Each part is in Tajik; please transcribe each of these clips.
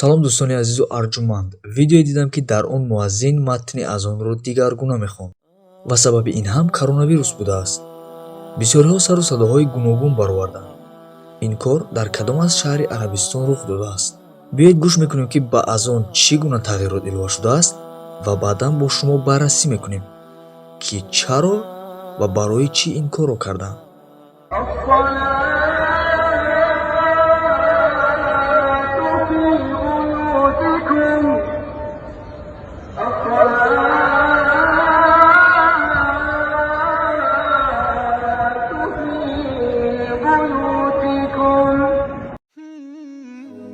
Салом, дӯстони азизу арҷуманд. Видеое дидам, ки дар он муаззин матни азонро дигаргуна мехонд ва сабаби ин ҳам коронавирус будааст. Бисёриҳо сару садоҳои гуногун бароварданд. Ин кор дар кадом аз шаҳри Арабистон рух додааст? Биёед, гӯш мекунем, ки ба азон чӣ гуна тағйирот илова шудааст, ва баъдан бо шумо баррасӣ мекунем, ки чаро ва барои чӣ ин корро карданд. الصلاة في بيوتكم، الصلاة في بيوتكم.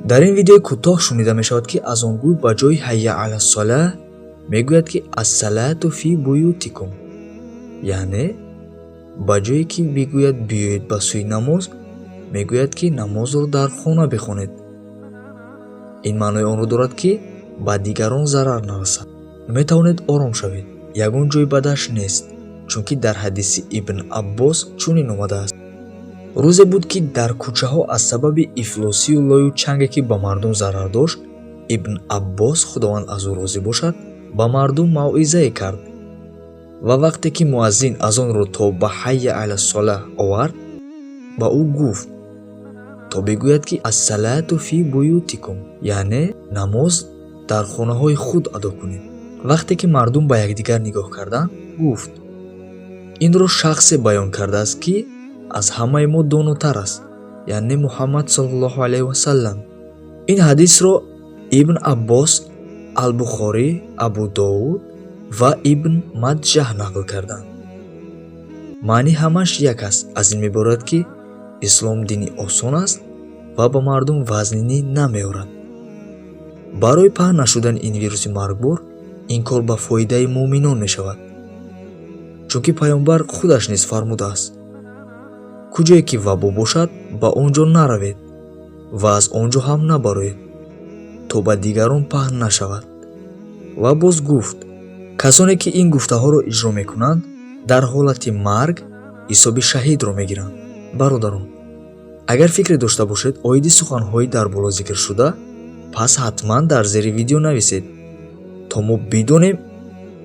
Дар ин видеои кӯтоҳ шунида мешавад, ки азонгӯй ба ҷои «ҳайя алассалаҳ» мегӯяд, ки «ассалату фи буютикум», яъне ба ҷое ки бигӯяд «биёед ба сӯи намоз», мегӯяд, ки намозро дар хона бихонед. Ин маънои онро дорад, ки ба дигарон зарар нарасад. Метавонед ором шавед, ягон ҷои бадаш нест, чунки дар ҳадиси Ибн Аббос чунин омадааст: «Рӯзе буд, ки дар кӯчаҳо аз сабаби ифлосию лою чанге, ки ба мардум зарар дошт, Ибн Аббос, Худованд аз ӯ розӣ бошад, ба мардум мавъизае кард ва вақте ки муаззин азонро то ба ҳайя алассолаҳ овард, ба ӯ гуфт, то бигӯяд, ки ассалату фи буютикум, яъне намоз дар хонаҳои худ адо кунед. Вақте ки мардум ба якдигар нигоҳ карданд, гуфт: инро шахсе баён кардааст, ки аз ҳамаи мо донотар аст, яъне Муҳаммад саллаллоҳу алайҳи васаллам». Ин ҳадисро Ибн Аббос, Албухорӣ, Абу Довуд ва Ибн Маҷҷаҳ нақл карданд. Маъни ҳамаш як аст. Аз ин меборад, ки ислом дини осон аст ва ба мардум вазнинӣ намеорад. Барои паҳн нашудани ин вируси маргбор ин кор ба фоидаи муъминон мешавад, чунки Паёмбар худаш низ фармудааст: «Куҷое ки вабо бошад, ба он ҷо наравед ва аз он ҷо ҳам набароед, то ба дигарон паҳн нашавад». Ва боз гуфт: «Касоне ки ин гуфтаҳоро иҷро мекунанд, дар ҳолати марг ҳисоби шаҳидро мегиранд». Бародарон, агар фикре дошта бошед оиди суханҳои дар боло зикршуда, пас ҳатман дар зери видео нависед, то мо бидонем,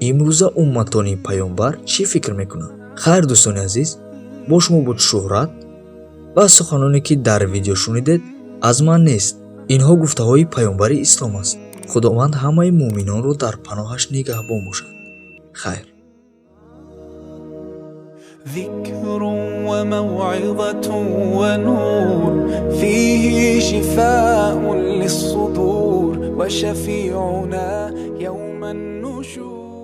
имрӯза умматони Паёмбар чӣ фикр мекунанд. Хайр, дӯстони азиз, бо шумо буд Шӯҳрат, ва суханоне, ки дар видео шунидед, аз ман нест. Инҳо гуфтаҳои Паёмбари ислом аст. Худованд ҳамаи муъминонро дар паноҳаш нигаҳбон бошад. Хайр. ذكر وموعظة ونور، فيه شفاء للصدور وشفيعنا يوم النشور.